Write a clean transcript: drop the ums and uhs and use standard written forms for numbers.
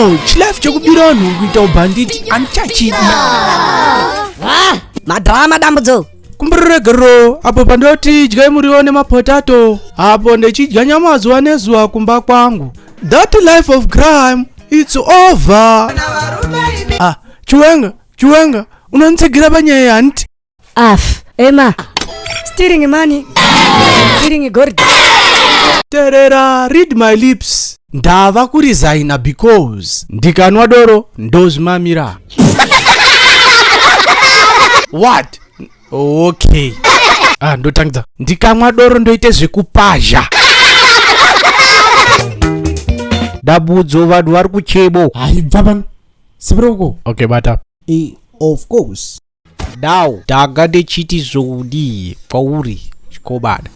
No, chilife chekubira vanhu kuita ubhanditi handichachidi. Ah, madrama dambudzo. Kumbururegerero apo pandoti dyai muriwo nemapotato apo ndechidya nyama zuva nezuva kumba kwangu. That life of crime it's over. Ah, Chiwenga, Chiwenga, unonditsigira panyaya hanti? Af, Emma. Stealing money. Stealing gold. Terera, read my lips. Ndava kuresigna because ndikanwa doro ndozvimamira. What? Okay. Ah, ndotangidza. Ndikamwa doro ndoite zvekupazha. Dambudzo vanhu vari kuchemo. Haibva pano. Sibiroko. Okay, bata. E, of course. Now, ndanga ndechiti zvoudii kwauri chikomana.